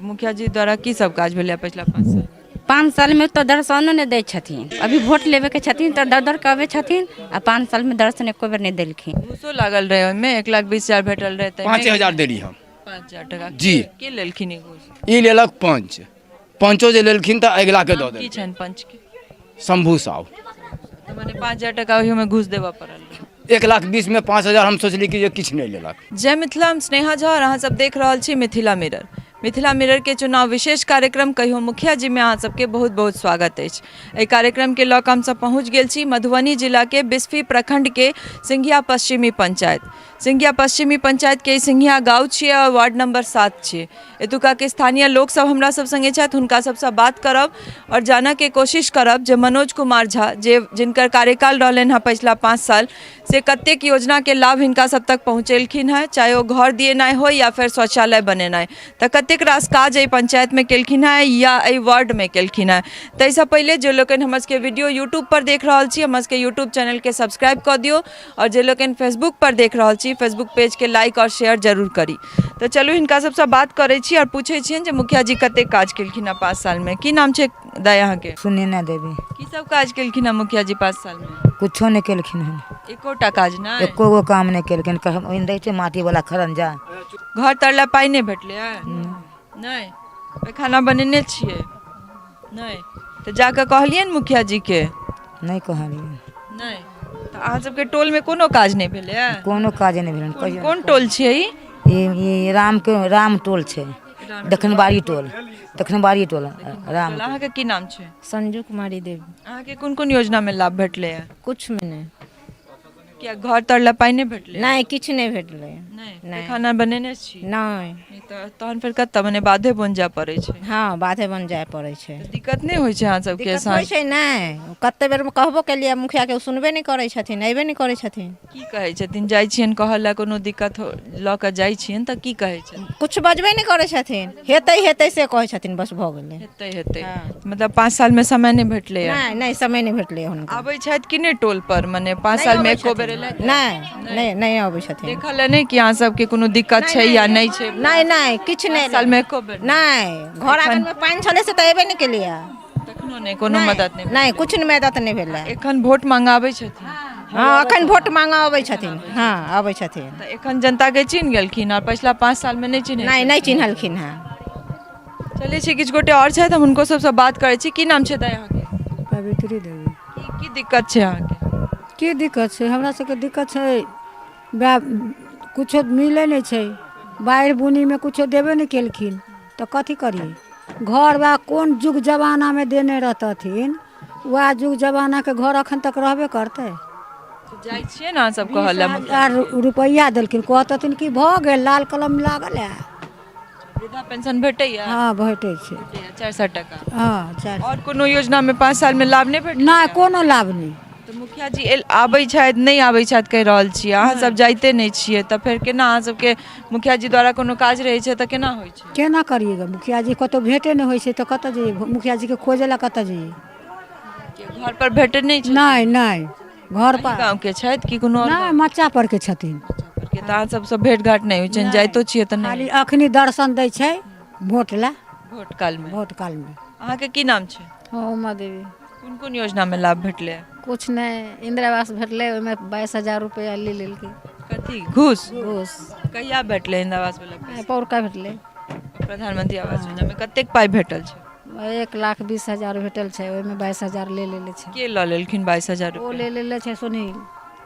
मुखिया जी द्वारा की सब काज भेलै पिछला 5 साल? 5 सालमे तऽ दर्शनो नहि दै छथिन। अभी वोट लेबेके छथिन तऽ दर दर के अबै छथिन आ 5 सालमे दर्शन एको बेर नहि देलखिन। घूसो लागल रहै ओहिमे, 1,20,000 भेटल रहै ताहिमे। 5000 देली हम। 5000 टका? जी। के लेलखिन ई घूस? ई लेलक पंच, पंचो जे लेलखिन तऽ अगिला के दऽ नाम की देलखिन। छनि पंच के? शंभू साहु। तऽ मने 5000 टका ओहिमे घूस देबऽ पड़ल रहै। 1,20,000 मे 5000 हम सोचली कि जे किछु नहि लेलक। जय मिथिला, हम स्नेहा झा और अहाँ सब देख रहल छी मिथिला मिरर। मिथिला मिरर के चुनाव विशेष कार्यक्रम कहियो मुखिया जी में अहाँ सबके बहुत बहुत स्वागत अछि। एहि कार्यक्रम के लऽ कऽ हमसब पहुँच गेल छी मधुबनी जिला के बिस्फी प्रखंड के सिंघिया पश्चिमी पंचायत। सिंघिया पश्चिमी पंचायत के सिंघिया गाँव छियै और वार्ड नंबर 7 छियै। एतुका के स्थानीय लोक सब हमरा सब संगे छथि, हुनका सबसँ बात करब और जानऽ के कोशिश करब जे मनोज कुमार झा जे जिनकर कार्यकाल रहलनि हँ पछिला 5 साल, से कतेक योजना के लाभ हिनका सब तक पहुँचेलखिन हँ, चाहे ओ घर दिएनाइ हो या फेर शौचालय बनेनाइ, तऽ कतेक रास काज एहि पंचायत में केलखिन हँ या एहि वार्ड में केलखिन हँ। ताहिसँ पहिले जे लोकनि हमर सबके वीडियो यूट्यूब पर देख रहल छी, हमर सबके यूट्यूब चैनल के सब्सक्राइब कऽ दियौ और जे लोकनि फेसबुक पर देख रहल छी, फेसबुक पेज के लाइक और शेयर जरूर करी। तऽ चलू हिनका सबसँ बात करै छी और पूछै छियनि जे मुखिया जी कतेक काज केलखिन हँ 5 साल में। की नाम छै दाइ अहाँके? सुनीना देवी। की सब काज केलखिन हँ मुखिया जी 5 साल में? कुछो नहि केलखिन हन। एकोटा काज नहि? एको गो काम नहि केलखिन। ओहिमे दै छै माटी वाला खरंजा। घर तर लए पाइ नहि भेटलै? नहि। पैखाना बनेने छियै? नहि। तऽ जाकऽ कहलियनि मुखिया जी के? नहि कहलियै। नहि। तऽ अहाँ सबके टोल में कोनो काज नहि भेलै? कोनो काज नहि भेलै। कहियो। कोन टोल छियै ई? ई राम के राम टोल छै, दखनबाड़ी टोल, दखनबाड़ी टोल राम। अहाँके की नाम छै? संजू कुमारी देवी। अहाँके कोन कोन योजना में लाभ भेटलै? कुछ में नहि। किया, घर तर लए पाइ नहि भेटलै? नहि, किछु नहि भेटलै। नहि। खाना बनेने छी? नहि। तऽ तहन फेर कतऽ, मने बाधे बन जाय पड़ै छै? हँ, बाधे बन जाय पड़ै छै। दिक्कत नहि होइ छै अहाँ सबके? दिक्कत होइ छै। नहि, कते बेर कहबो केलियै मुखियाके, ओ सुनबे नहि करै छथिन, अयबे नहि करै छथिन। की कहै छथिन? जाइ छियनि कहऽ लए, कोनो दिक्कत लऽ कऽ जाइ छियनि तऽ की कहै छथिन? किछु बजबे नहि करै छथिन। हेतै हेतै से कहै छथिन, बस भऽ गेलै। हेतै हेतै। मतलब 5 साल में समय नहि भेटलै? नहि नहि, समय नहि भेटलै हुनका। आबै छथि कि नहि टोल पर? मने 5 साल में एको बेर एलथि? नहि नहि, नहि अबै छथिन। देखऽ लए नहि कि अहाँ सबके कोनो दिक्कत छै या नहि छै? नहि नहि, किछु नहि। साल में एको बेर नहि। घर आंगन में पानि छलै से तऽ एबे नहि केलियै। तखनो नहि कोनो मदद? नहि नहि, किछु नहि मदद नहि भेलै। एखन वोट मांगाबै छथिन? हँ, एखन वोट मांगऽ अबै छथिन। हँ, अबै छथिन। तऽ एखन जनता के चिन्ह गेलखिन आओर पछिला 5 साल में नहि चिन्ह? नहि, नहि चिन्हलखिन हँ। चलै छी, किछु गोटे आओर छथि, हम हुनको सबसँ बात करै छी। की नाम छै दाइ अहाँके? पवित्री देवी। की दिक्कत छै अहाँके? की दिक्कत छै? हमरा सबके दिक्कत छै कुछो मिलै नहि छै। बाढ़ि बुनीमे कुछो देबे नहि केलखिन तऽ कथी करियै? घर बा कोन युग जमानामे देने रहतथिन, वएह युग जमानाके घर अखन तक रहबे करतै। जाइ छियै ने अहाँ सब कहऽ लए? 20,000 रुपैआ देलखिन, कहतथिन कि भऽ गेल, लाल कलम लागल है। वृद्धा पेंशन भेटैया? हँ, भेटै छै। 400 टका? हँ, 400। आओर कोनो योजनामे 5 सालमे लाभ नहि भेटल? नहि, कोनो लाभ नहि। तऽ मुखिया जी आबै छथि नहि आबै छथि कहि रहल छियै, अहाँ सब जाइते नहि छियै, तऽ फेर केना अहाँ सबके मुखिया जी द्वारा कोनो काज रहै छै तऽ केना होइ छै? केना करियै गे? मुखिया जी कतहु भेटे नहि होइ छै तऽ कतऽ जइयै? मुखिया जीके खोजै लए कतऽ जइयै? घर पर भेटे नहि छै? नहि नहि, घर पर। गाँव के छथि कि कोनो? नहि, मच्चा पर के छथिन। के तऽ अहाँ सबसँ भेट घाट नहि होइ छनि? जाइतो छियै तऽ नहि? खाली अखनी दर्शन दै छै वोट लए। वोट कालमे? वोट कालमे। अहाँके की नाम छै? हँ, उमा देवी। कोन कोन योजनामे लाभ भेटलै? कुछ नहि। इंदिरा आवास भेटलै, ओहिमे 22,000 रुपैआ ले लेलकै। कथी, घूस? घूस। कहिया भेटलै इंदिरा आवास वाला पैसा? पौरका भेटलै। प्रधानमंत्री आवास योजना मे कतेक पाइ भेटल छै? 1,20,000 भेटल छै, ओहिमे 22,000 ले लेले छै। के लऽ लेलखिन 22,000? ओ ले लेले छै सुनील।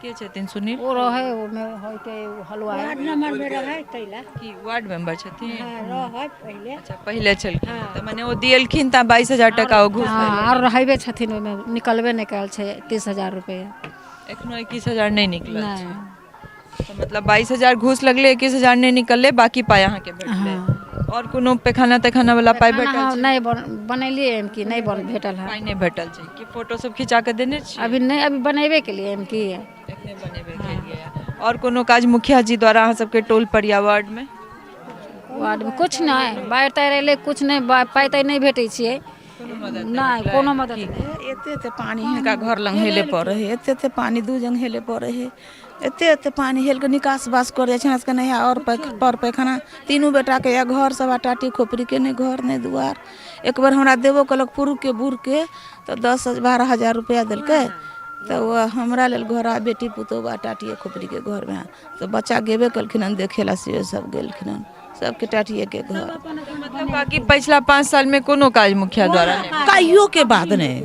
के छथिन सुनील? ओ रहै, ओहिमे होइके हलवाई। वार्ड नंबर मे रहै ताहि लए। की वार्ड मेंबर छथिन? हँ, रहै पहिले। अच्छा, पहिले छलखिन, तऽ मने ओ दिएलखिन तऽ 22,000 टका ओ घूस? हँ, आर रहबे छथिन, ओहिमे निकलबे नहि कयल छै 30,000 रुपैआ। एखनो 21,000 नहि निकलल छै? तऽ मतलब 22,000 घूस लगलै, 21,000 नहि निकललै, बाकी पाइ अहाँके भेटलै। आओर कोनो पैखाना तैखाना वाला पाइ भेटल छै? नहि, बनेलियै एम की नहि बन भेटल है। पाइ नहि भेटल छै? कि फोटो सब खिंचा कऽ देने छी? अभी नहि, अभी बनेबे केलियै एम की। एखने बनेबे केलियै। आओर कोनो काज मुखिया जी द्वारा अहाँ सबके टोल पर या वार्ड मे? वार्ड मे कुछ नहि। बाढ़ि ताढ़ि एलै, कुछ नहि, पाइ ताइ नहि भेटै छियै। नहि, कोनो मदद नहि। एते एते पानी हिनका घर लग हेले पड़े है, एते एते पानी दू जंग हेले पड़े है। एते एते पानि हेल कऽ निकास बास करै छै हमरा सबके नहि आओर पर पैखाना। तीनू बेटाके यऽ घर सब टाटी खोपड़ीके, नहि घर नहि दुआर। एक बेर हमरा देबो केलक पुरुषके बूढ़के तऽ 10-12 हजार रुपैआ देलकै, तऽ ओ हमरा लेल घर आ बेटी पुतोहु आ टाटिए खोपड़ीके घरमे। तऽ बच्चा गेबे केलखिन हन देखै लए, से सब गेलखिन हन, सबके टाटिएके घर। मतलब काकी पछिला 5 सालमे कोनो काज मुखिया द्वारा नहि? कहियोके बात नहि,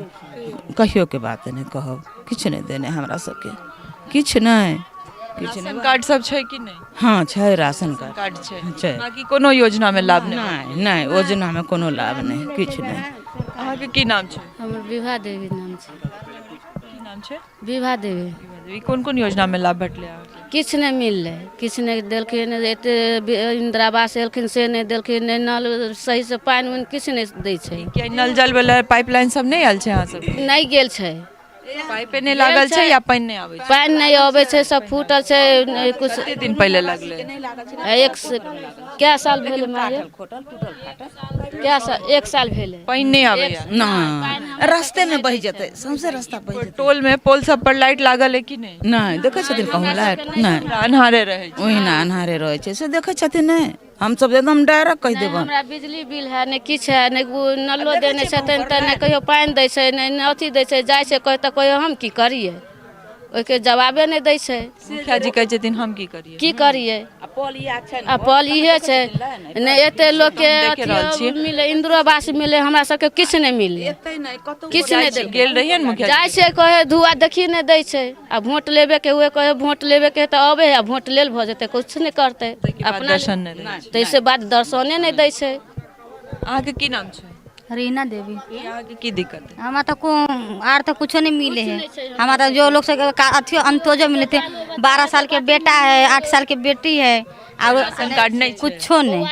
कहियोके बात नहि कहब, किछु नहि देने हमरा सबके, किछु नहि, किछु नहि। राशन कार्ड सब छै कि नहि? हँ छै, राशन कार्ड कार्ड छै। छै। बाकी कोनो योजनामे लाभ नहि? नहि नहि, योजनामे कोनो लाभ नहि, किछु नहि। अहाँके की नाम छै? हमर विभा देवी नाम छै। की नाम छै? विभा देवी। ई कोन कोन योजनामे लाभ भेटलै अहाँके? किछु नहि मिललै, किछु नहि देलखिन। एते इन्दिरा आवास एलखिन से नहि देलखिन, नहि नल सहीसँ पानि उनि किछु नहि दै छै। किया नल जल वाला पाइपलाइन सब नहि आयल छै अहाँ सबके? नहि गेल छै। पाइपे नहि लागल छै या पानि नहि आबै छै? पानि नहि अबै छै, सब फूटल छै, नहि कुछ। कते दिन पहिले लगलै? एक से कै साल भेलै माय? कै साल? 1 साल भेलै। पानि नहि आबैया? नहि, रास्तेमे बहि जेतै, सौंसे रास्ता बहि जेतै। टोल में पोल सब पर लाइट लागल है कि नहि? नहि देखै छथिन कहूँ लाइट, नहि। पूरा अन्हारे रहै छै। ओहिना अन्हारे रहै छै, से देखै छथिन नहि। हमसब एकदम डायरेक्ट कहि देबनि। हमरा बिजली बिल है नहि किछु है, नहि नलो देने छथिन तऽ नहि कहियो पानि दै छै, नहि अथी दै छै। जाइ छै कहै तऽ कहियो हम की करियै, ओहिके जवाबे नहि दै छै। मुखिया जी कहै छथिन हम की करियै? की करियै? आ पल इहे छै, नहि एते लोकके अथी मिले, इन्दिरो आवास मिले, हमरा सबके किछु नहि मिले, किछु नहि देलकै। गेल रहियै ने मुखिया? जाइ छै कहै धुआ देखी नहि दै छै। आ वोट लेबेके हुए कहै वोट लेबेके तऽ अबै है, आ वोट लेल भऽ जेतै, किछु नहि करतै अपना। दर्शन नहि दै छै। ताहिसँ बाद दर्शने नहि दै छै। अहाँके की नाम छै? रीना देवी। अहाँके की दिक्कत है? हमरा तऽ आर तऽ कुछो नहीं मिले है। हमरा तऽ जो लोग सब अथियो अंत्योजो मिले थे। 12 साल के बेटा है, 8 साल के बेटी है, और राशन कार्ड नहीं छै? कुछो नहीं,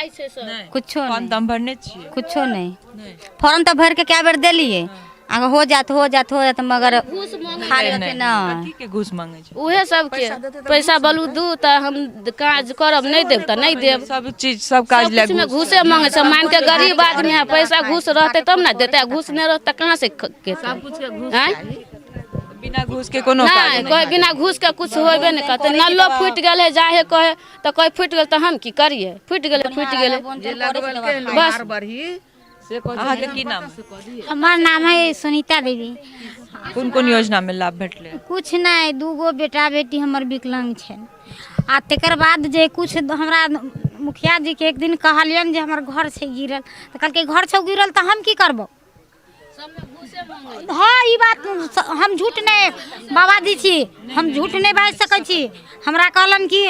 कुछो फॉर्म नहीं। तऽ हम भरने छियै। कुछो नहीं। फॉर्म तऽ भर के कए बेर देलिए, आगे हो जात हो जात हो जात, मगर खाली अथी न। कथी के घूस मांगे छै? उहे सबके पैसा बलू दू तऽ हम काज करब, नहि देब तऽ नहि देब। सब चीज सब काज लए किछुमे घूसे मांगे छै। मान के गरीब आदमी है, पैसा घूस रहतै तब ने देतै, आ घूस नहि रहतै तऽ कहाँ से केतै? आँय? बिना घूस के कोनो काज नहि कहै, बिना घूस के कुछ होबे नहि करतै। नलो फूटि गेलै, जाहे कहै तऽ कहै फूटि गेल तऽ हम की करियै, फूटि गेलै फूटि गेलै बस। अहाँके की नाम? हमर नाम है सुनीता देवी। कोन कोन योजना में लाभ भेटलै? कुछ नहीं, 2 बेटा बेटी हमर विकलांग छै। आ तकर बाद जे कुछ हमरा मुखिया जी के एक दिन कहलियनि जे हमर घर छै गिरल, तऽ कहलकै घर छौ गिरल तऽ हम की करबौ? हाँ ई बात हम झूठ नहीं बाबाजी छी, हम झूठ नहीं बाजि सकै छी। हमरा कहलनि कि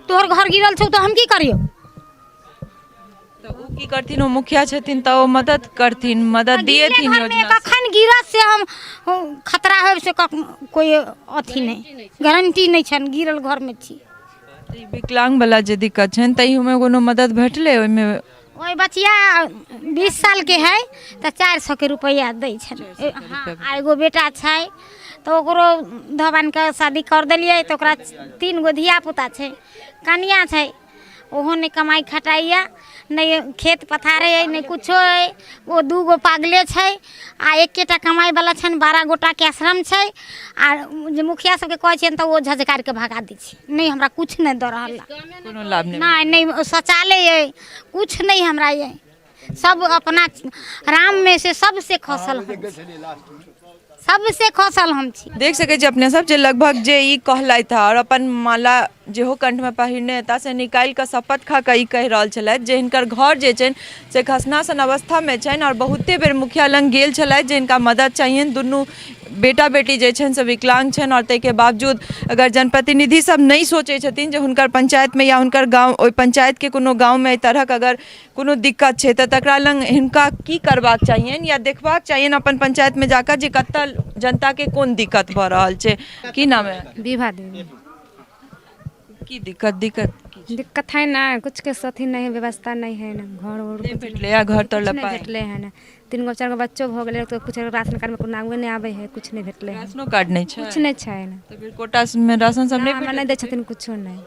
तोहर घर गिरल छौ तऽ हम की करियौ? तऽ ओ की करथिन? ओ मुखिया छथिन तऽ ओ मदद करथिन, मदद दिएथिन घरमे योजना। कखन गिरत से हम खतरा होय से कोई अथी नहीं, गारंटी नहीं छनि, गिरल घरमे छी। तऽ ई विकलांग वाला जे दिक्कत छनि ताहिमे कोनो मदद भेटलै ओहिमे? ओहि बचिया 20 साल के है तऽ 400 के रुपैआ दै छनि। हाँ, आ एगो बेटा छै तऽ ओकरो धोबानके शादी कर देलियै तऽ ओकरा 3 गो धिया पुता छै, कनिया छै, ओहो नहि कमाइ खटाइए, नहि खेत पथार अइ, नहि कुछो अइ। ओ 2 गो पागले छै आ एकेटा कमाइवला छनि, 12 गोटाके आश्रम छै। आ जे मुखिया सबके कहै छियनि तऽ ओ झझकारिके भगा दै छै, नहि हमरा किछु नहि दऽ रहल। कोनो लाभ नहि? नहि नहि, शौचालय अइ, किछु नहि हमरा अइ, सब अपना राममे से सबसे खसल हम छी, सबसे खसल हम छी। देख सकै छी अपने सब जे लगभग जे ई कहलथि हँ और अपन माला जेहो कंठमे पहिरने हेता से निकालि कऽ शपथ खा कऽ ई कहि रहल छलथि जे हिनकर घर जे छनि से खसना सन अवस्थामे छनि और बहुते बेर मुखिया लग गेल छलथि जे हिनका मदद चाहियनि, दुनू बेटा बेटी जे छनि से विकलांग छनि और ताहिके बावजूद अगर जनप्रतिनिधि सब नहि सोचै छथिन जे हुनकर पंचायतमे या हुनकर गाँव ओहि पंचायतके कोनो गाँवमे एहि तरहक अगर कोनो दिक्कत छै तऽ तकरा लग हिनका की करबाक चाहियनि या देखबाक चाहियनि अपन पंचायतमे जाकऽ जे कतऽ जनताके कोन दिक्कत भऽ रहल छै। की नाम है? विभा देवी। की दिक्कत? दिक्कत दिक्कत है ना, कुछ के अथी नहीं है, व्यवस्था नहीं है ना, घर उर नहीं भेटलै है, घर तर कुछ नहीं लपाय। भेटलै है ना। 3 गो 4 गो बच्चो भऽ गेलै तऽ कुछ राशन कार्ड में कोनो नामे नहि आबै है, कुछ नहीं भेटलै है। राशनो कार्ड नहीं छै? कुछ नहीं छै ना। तऽ फिर कोटा में राशन सब नहीं? हमरा नहि दै छथिन कुछो नहि।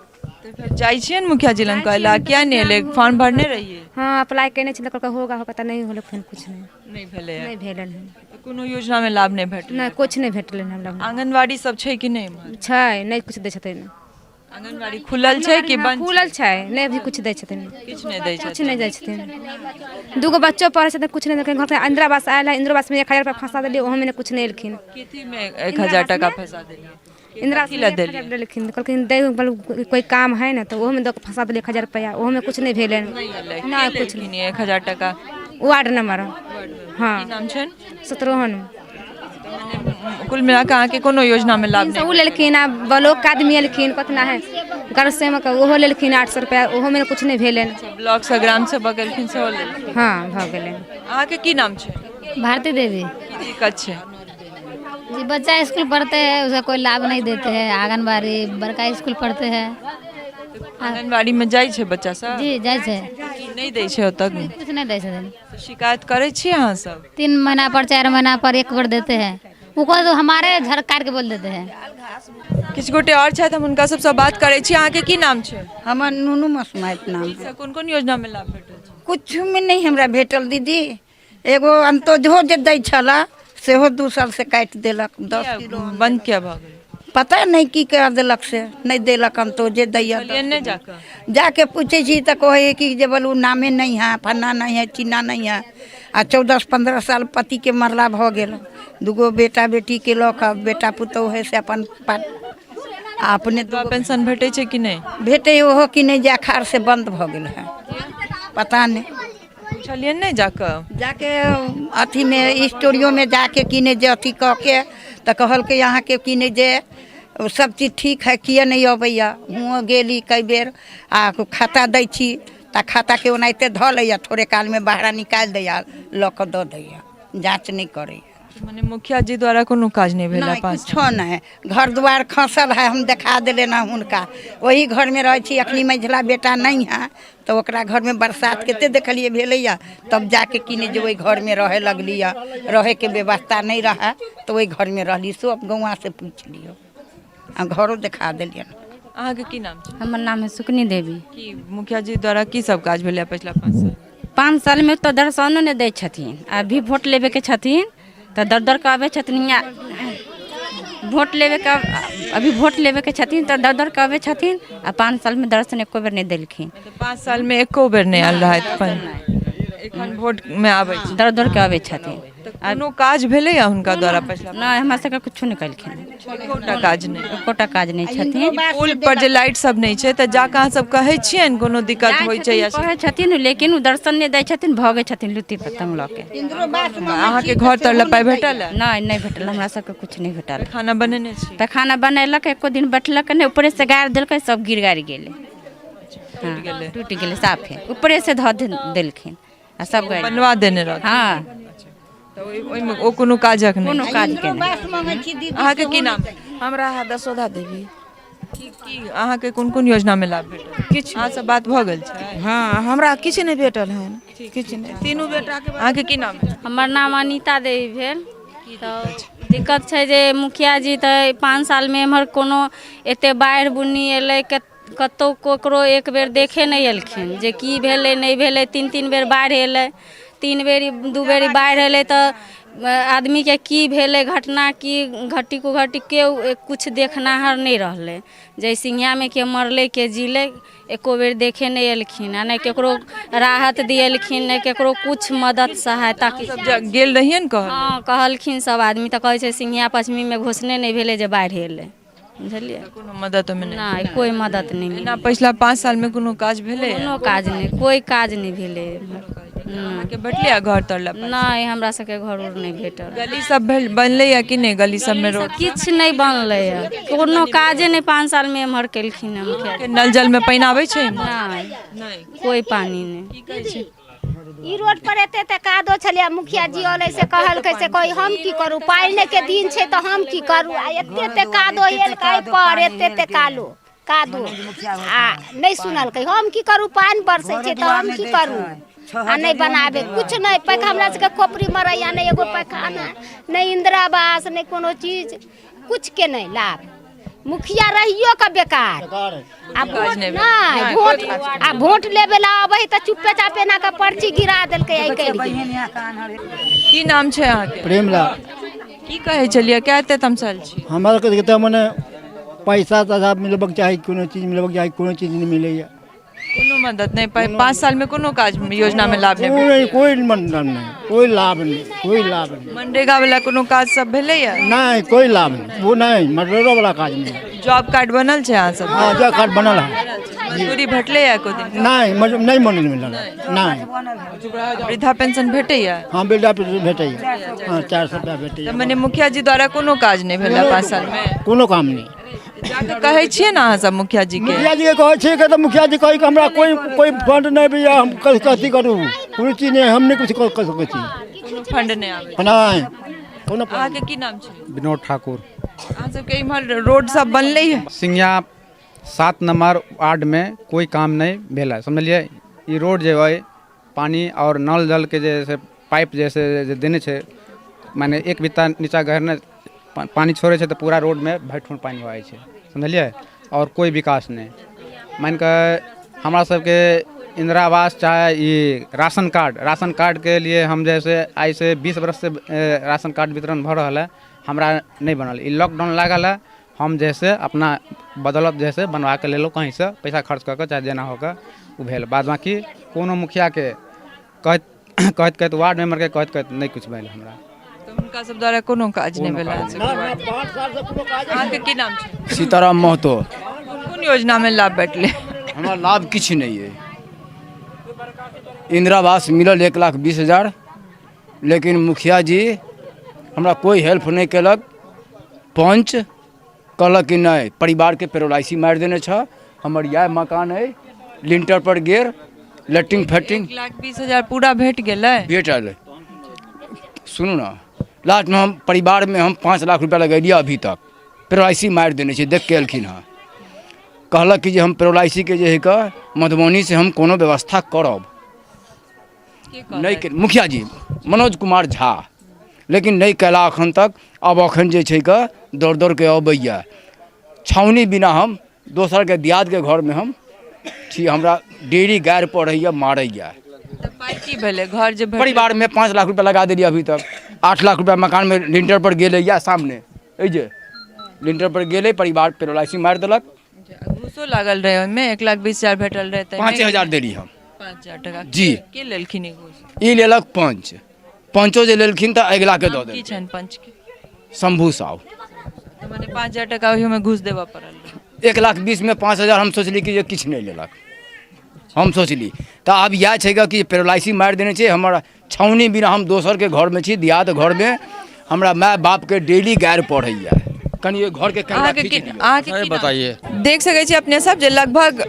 तऽ फेर जाइ छियै ने मुखिया जी लग कहै लए, किया नहि एलै? फॉर्म भरने रहियै? हाँ अप्लाई केने छी तऽ कहलकै होगा होगा, तऽ नहि होलै, फेर कुछ नहि नहि भेलै। नहि भेलै हन। तऽ कोनो योजनामे लाभ नहि भेटलै? नहि, कुछ नहि भेटलै हमरा। आंगनबाड़ी सब छै कि नहि एम्हर? छै, नहि कुछ दै छथिन। आंगनबाड़ी खुलल छै कि बंद? खुलल छै, नहि अभी कुछ दै छथिन। किछु नहि दै? किछु नहि दै छथिन। दूगो बच्चो पढ़ै छथिन, कुछ नहि देलखिन। घर इंदिरा आवास आयल है, इंदिरा आवासमे 1000 रुपया फंसा देलियै, ओहोमे नहि कुछ नहि एलखिन। कथीमे 1000 टाका फंसा देलियै? इंदिरा कथी लए देलियै? देलखिन, कहलखिन दै कोई काम है ने, तऽ ओहोमे दऽ कऽ फंसा देलियै 1000 रुपया, ओहोमे कुछ नहि भेलै। नहि, कुछ नहि। 1000 टाका वार्ड नंबर, हँ। की नाम छनि? शत्रुघ्न। कुल मिला कऽ अहाँके कोनो योजनामे लाभ 300 ओ लेलखिन, आ ब्लॉकके आदमी एलखिन, कतना है घर सेवक, ओहो लेलखिन 800 रुपया, ओहोमे कुछ नहि भेलै। ब्लॉकसँ ग्राम सेवक एलखिन, सेहो लेलखिन? हँ, भऽ गेलै। अहाँके की नाम छै? भारती देवी। की दिक्कत छै? जी, बच्चा स्कूल पढ़ते हैं, उसका कोई लाभ नहीं देते हैं। आंगनबाड़ी, बड़का स्कूल पढ़ते हैं। आंगनबाड़ीमे जाइ छै बच्चा सब? जी, जाइ छै। की नहि दै छै ओतऽ? कुछ नहीं दै छथिन। शिकायत करै छियै अहाँ सब? 3 महीना पर, 4 महीना पर एक बार देते हैं। वो तो हमारे झर काट के बोल देते हैं। किछु गोटे आओर छथि, हम हुनका सबसँ बात करै छी। अहाँके की नाम छै? हमर नुनू मसमाइत नाम। कोन कोन योजनामे लाभ भेटल छै? किछुमे नहि हमरा भेटल दीदी। एगो अंतोजो जे दै छलए सेहो 2 साल से काटि देलक, 10 किलो। बंद किया भऽ गेल? पता नहि की कर देलक से नहि देलक। अंतोजे दैया। नहि जाकऽ? जाके पूछै छी तऽ कहै कि जे बोलू नामे नहीं है, फन्ना नहीं है, चिन्ना नहीं है। आ 14-15 साल पतिके मरला भऽ गेल, दूगो बेटा बेटीके लऽ कऽ, बेटा पुतोहु है से अपन आ अपने। पेंशन भेटै छै कि नहि? भेटै ओहो कि नहि, जे अखाड़ से बंद भऽ गेल है, पता नहि। पुछलियनि नहि जाकऽ? जाके अथीमे स्टोरियोमे जाके कि नहि जे अथी कऽ के तऽ कहलकै अहाँके कि नहि जे सब चीज ठीक है, किए नहि अबैया। हुओं गेली कई बेर आ खाता दै छी तऽ खाताके ओनाहिते धऽ लैया, थोड़े कालमे बाहरा निकालि दैया, लऽ कऽ दऽ दैया, जाँच नहि करैया। मने मुखिया जी द्वारा कोनो काज नहि भेल? नहि, कुछो नहि। घर दुआर खसल है, हम देखा देले ना हुनका। वही घरमे रहै छी अखनी। मझिला बेटा नहि है तऽ ओकरा घरमे बरसात कते देखलियै भेलैया, तब जाके कि नहि जे ओहि घरमे रहै लगली। रहैके व्यवस्था नहि रहै तऽ ओहि घरमे रहली। सब गौआँसँ पूछि लियौ आ घरो देखा देलियनि। अहाँके की नाम छै? हमर नाम है सुकनी देवी। की मुखिया जी द्वारा की सब काज भेलै पछिला 5 साल? 5 सालमे तऽ दर्शनो नहि दै छथिन। अभी वोट लेबेके छथिन तऽ दौड़ दौड़ कऽ अबै छथिन हियाँ वोट लेबेके। अभी वोट लेबेके छथिन तऽ दौड़ दौड़ कऽ अबै छथिन आ 5 सालमे दर्शन एको बेर नहि देलखिन। 5 सालमे एको बेर नहि आयल रहथि, एखन वोटमे आबै छै? दौड़ दौड़ कऽ अबै छथिन। कोनो काज भेलैया हुनका द्वारा पछिला? नहि, हमरा सबके कुछो नहि केलखिन। एकोटा काज नहि? एकोटा काज नहि छथिन। पुल पर जे लाइट सब नहि छै तऽ जाकऽ अहाँ सब कहै छियनि कोनो दिक्कत होइ छै या? कहै छथिन, लेकिन ओ दर्शन नहि दै छथिन, भगै छथिन लुत्ती पतंग लऽ के। अहाँके घर तर लए पाइ भेटल? नहि, नहि भेटल। हमरा सबके कुछ नहि भेटल। खाना बनेने छी? पैखाना बनेलक, एको दिन बैठलक नहि, ऊपरे से गाड़ि देलकै, सब गिर गाड़ि गेलै, टूटि गेलै साफे। ऊपरे से धऽ देलखिन आ सब बनवा देने रहथिन? हँ। तऽ ओहिमे ओ कोनो काजक नहि? कोनो काजके नहि। अहाँके की नाम? हमरा है दशोधा देवी। की अहाँके कोन कोन योजनामे लाभ भेटल? किछु। अहाँ से बात भऽ गेल छै? हँ, हमरा किछु नहि भेटल हन, किछु नहि। तीनू बेटाके। अहाँके की नाम? हमर नाम अनीता देवी भेल। तऽ दिक्कत छै जे मुखिया जी तऽ 5 सालमे एम्हर कोनो एते बाढ़ि बुन्नी एलै, कतहु ककरो एक बेर देखे नहि एलखिन जे की भेलै नहि भेलै। 3-3 बेर बाढ़ि एलै, 3 बेर, 2 बेर बाढ़ि एलै तऽ आदमीके की भेलै, घटना की घटी कुघटी, केओ किछु देखनाहर नहि रहलै। जे सिंघियामे के मरलै के जीलै, एको बेर देखे नहि एलखिन आ नहि ककरो राहत दिएलखिन, नहि ककरो किछु मदद सहायता। गेल रहियै ने कहल? हँ, कहलखिन सब आदमी तऽ कहै छै सिंघिया पश्चिमीमे घोषणे नहि भेलै जे बाढ़ि एलै, बुझलियै? कोनो मदद ओहिमे नहि? कोइ मदद नहि। एना पछिला 5 सालमे कोनो काज भेलै? कोनो काज नहि, कोइ काज नहि भेलै। अहाँके भेटलै घर तर लए? नहि, हमरा सबके घर उर नहि भेटल। गली सब भेल बनलै या कि नहि? गली सबमे रोड? किछु नहि बनलै कोनो काजे नहि 5 सालमे एम्हर केलखिन हँ मुखिया। नल जलमे पानि आबै छै? नहि, कोइ पानि नहि। ई रोड पर एते एते कादो छलै, मुखिया जी अलै से कहलकै से कोइ हम की करू, पानि के दिन छै तऽ हम की करू। आ एते एते कादो एलकै पर, एते एते कालो कादो, आ नहि सुनलकै। हम की करू, पानि बरसै छै तऽ हम की करू? आ नहि बनाबे कुछ नहि। पैखा हमरा सबके खोपड़ी मरैया, नहि एगो पैखाना, नहि इंदिरा आवास, नहि कोनो चीज, कुछ के नहि लाभ। मुखिया रहियो के बेकार। आ वोट नहि, वोट आ वोट लेबे ला अबै तऽ चुप्पे चापे एना के पर्ची गिरा देलकै। आइ करि की नाम छै अहाँके? प्रेमलाल। की कहै छलियै, किया एते तमसायल छी? हमरा के तऽ मने पैसा तैसा मिलबक चाही, कोनो चीज मिलबक चाही, कोनो चीज नहि मिलैए। कोनो मदद नहि? 5 सालमे कोनो काज योजनामे लाभ नहि? कोइ कोइ मदद नहि, कोइ लाभ नहि, कोइ लाभ नहि। मनरेगा वाला कोनो काज सब भेलैया? नहि, कोइ लाभ नहि, ओ नहि, मनरेगो वाला काज नहि। जॉब कार्ड बनल छै अहाँ सब? हँ, जॉब कार्ड बनल है। मजदूरी भेटलैया एको दिन? नहि, नहि मिलल, नहि। वृद्धा पेंशन भेटैया? हँ, वृद्धा पेंशन भेटैया, हँ, 400 रुपया भेटैया। तऽ मने मुखिया जी द्वारा कोनो काज नहि भेलै 5 सालमे? कोनो काम नहि। जाकऽ कहै छियै ने अहाँ सब मुखिया जी के? मुखिया जी के कहै छियै के तऽ मुखिया जी कहै कि हमरा कोइ कोइ फंड नहि भैया, हम कथी करू, कोनो चीज नहि, हम नहि किछु कऽ सकै छी। कोनो फंड नहि आबै? नहि, कोनो। अहाँके की नाम छै? विनोद ठाकुर। अहाँ सबके इम्हर रोड सब बनलै है? सिंघिया 7 नंबर वार्डमे कोइ काम नहि भेल है, समझलियै? ई रोड जे अइ, पानी आओर नल जलके जे से पाइप जे से जे देने छै, माने एक बित्ता नीचा गहरने पानि छोड़ै छै तऽ पूरा रोडमे भरि ठुन पानि भऽ जाइ छै, समझलियै? आओर कोइ विकास नहि। मानि कऽ हमरा सबके इन्दिरा आवास चाहे ई राशन कार्ड, राशन कार्डके लिए हम जे से आइसँ 20 बरससँ राशन कार्ड वितरण भऽ रहल है, हमरा नहि बनल। ई लॉकडाउन लागल है, हम जे से अपना बदौलत जे से बनवा कऽ लेलहुँ, कहीँसँ पैसा खर्च कऽ कऽ चाहे जेना हो कऽ ओ भेल। बाद बाँकी कोनो मुखियाके कहैत कहैत कहैत, वार्ड मेम्बरके कहैत कहैत नहि किछु भेल हमरा। तऽ हुनका सब द्वारा कोनो काज नहि भेल अहाँ सबके वार्ड? अहाँके की नाम छै? सीताराम महतो। कोन कोन योजनामे लाभ भेटलै? हमरा लाभ किछु नहि अइ। इन्दिरा आवास मिलल 1,20,000, लेकिन मुखिया जी हमरा कोइ हेल्प नहि केलक। पंच कहलक कि नहि, परिवारके पेरोलाइसी मारि देने छह। हमर इएह मकान अइ, लिंटर पर गेल, लेट्रिन फैट्रिन। 1,20,000 पूरा भेट गेलै? भेटल। सुनू ने, लास्टमे हम परिवारमे हम 5 लाख रुपया लगेलियै, अभी तक पेरोलाइसी मारि देने छै। देख के एलखिन हँ, कहलक कि जे हम पेरोलाइसीके जे हइ कऽ मधुबनीसँ हम कोनो व्यवस्था करब। नहि के मुखिया जी मनोज कुमार झा, लेकिन नहि कयला एखन तक। आब एखन जे छै कऽ दौड़ दौड़के अबैए। छाउनी बिना हम दोसरके दियादके घरमे हम छी। हमरा डेली गारि पड़ैए, मारैए। तऽ पाइ की भेलै घर जे भेटलै? परिवारमे 5 लाख रुपया लगा देलियै, अभी तक 8 लाख रुपया मकानमे लिंटर पर गेलैए, सामने एहि जे लिंटर पर गेलै, परिवार पेरोलाइसी मारि देलक। घूसो लागल रहै ओहिमे? 1,20,000 भेटल रहै तऽ 5000 देली हम। 5000 टका? जी। के लेलखिन ई घूस? ई लेलक पंच। पंचो जे लेलखिन तऽ अगिलाके दऽ की देलखिन। छनि पंचके? शंभू साहु। तऽ मने 5000 टका ओहिमे घूस देबऽ पड़ल रहै? 1,20,000मे 5000। हम सोचली कि जे किछु नहि लेलक, हम सोचली। तऽ आब इएह छै कि पेरोलाइसी मारि देने छै। हमर छाउनी बिना हम दोसरके घरमे छी, दियाद घरमे। हमरा माय बापके डेली गारि पड़ैए। कनि ओहि घरके कैमरा अहाँके खींच की लिअ। अहाँके की नाम? बताइए। देख सकै छी अपने सब जे लगभग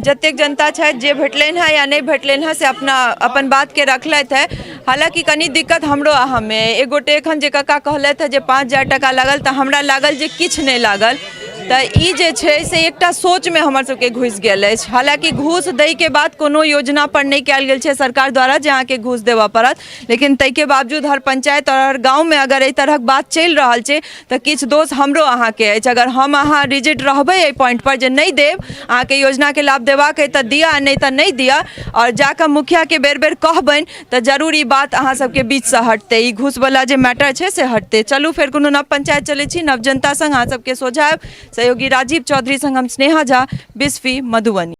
जतेक जनता छथि, जे भेटलनि हँ या नहि भेटलनि हँ, से अपना अपन बातके रखलथि है। हालाँकि कनि दिक्कत हमरो अहाँमे अइ। एक गोटे एखन जे कक्का कहलथि हँ जे 5000 टका लागल, तऽ हमरा लागल जे किछु नहि लागल। तऽ ई जे छै से एकटा सोचमे हमर सबके घुसि गेल अछि। हालाँकि घूस दैके बाद कोनो योजना पर नहि कयल गेल छै सरकार द्वारा जे अहाँके घूस देबऽ पड़त, लेकिन ताहिके बावजूद हर पंचायत आओर हर गाँवमे अगर एहि तरहक बात चलि रहल छै तऽ किछु दोष हमरो अहाँके अछि। अगर हम अहाँ रिजिड रहबै एहि पॉइंटपर जे नहि देब, अहाँके योजनाके लाभ देबाक अइ तऽ दिअ, नहि तऽ नहि दिअ, आओर जाकऽ मुखियाके बेर बेर कहबनि, तऽ जरूर ई बात अहाँ सबके बीचसँ हटतै, ई घूसवला जे मैटर छै से हटतै। चलू, फेर कोनो नव पंचायत चलै छी, नव जनता सङ्ग अहाँ सबके सोझा आयब। सहयोगी राजीव चौधरी सङ्ग हम स्नेहा झा, बिस्फी, मधुबनी।